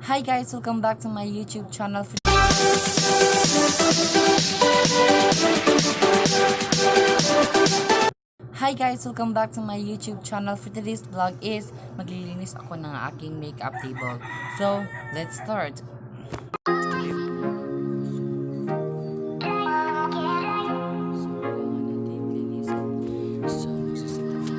Hi guys, welcome back to my YouTube channel. Hi guys, welcome back to my YouTube channel. For today's vlog is maglilinis ako ng aking makeup table. So, let's start. So, kailangan natin linisin. So, magsiset ako.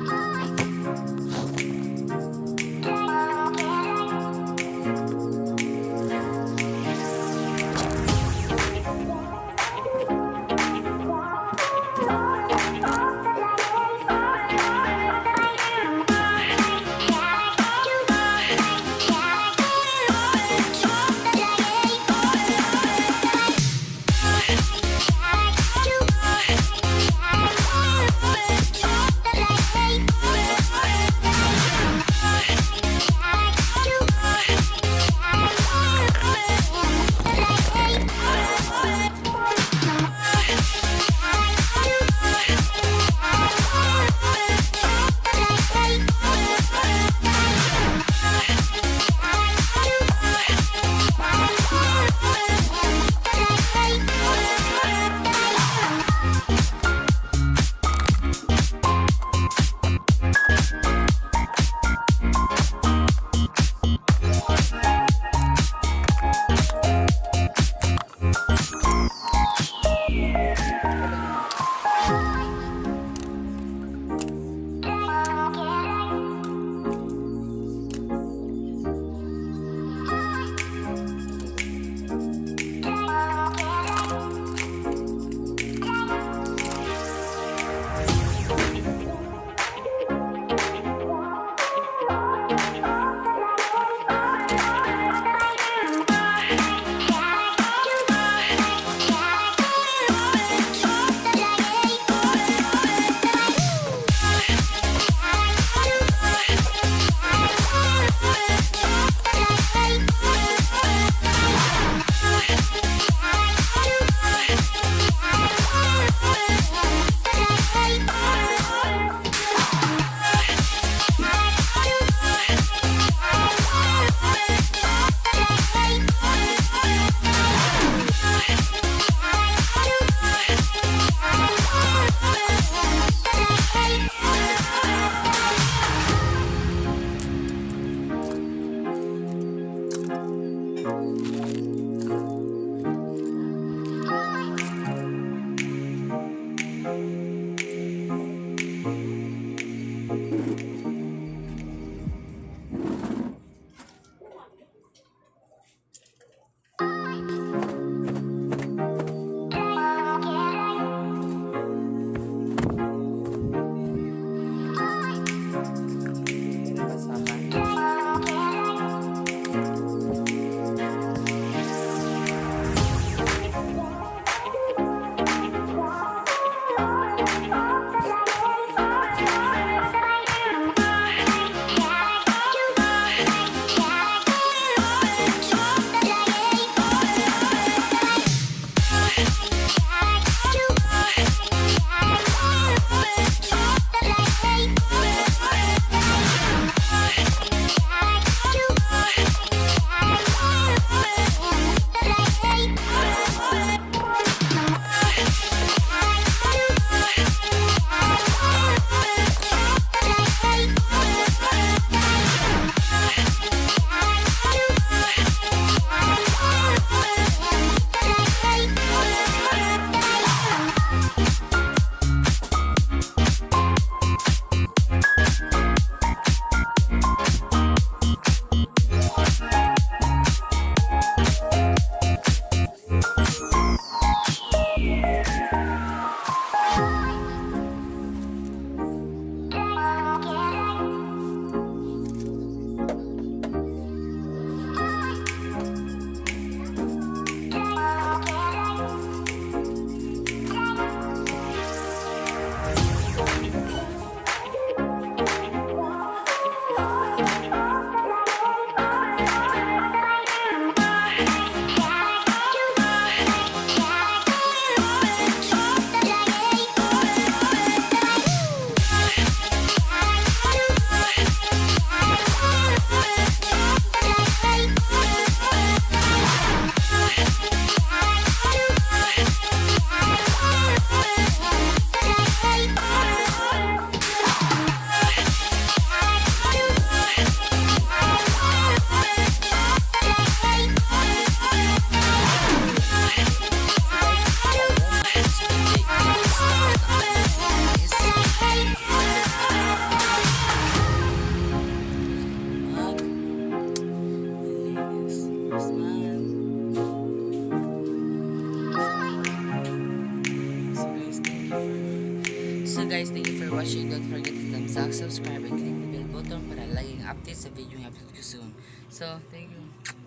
Basahan. So guys, thank you for watching. Don't forget to thumbs up, subscribe, and click the bell button para laging update sa video ng upload ko soon. So, thank you.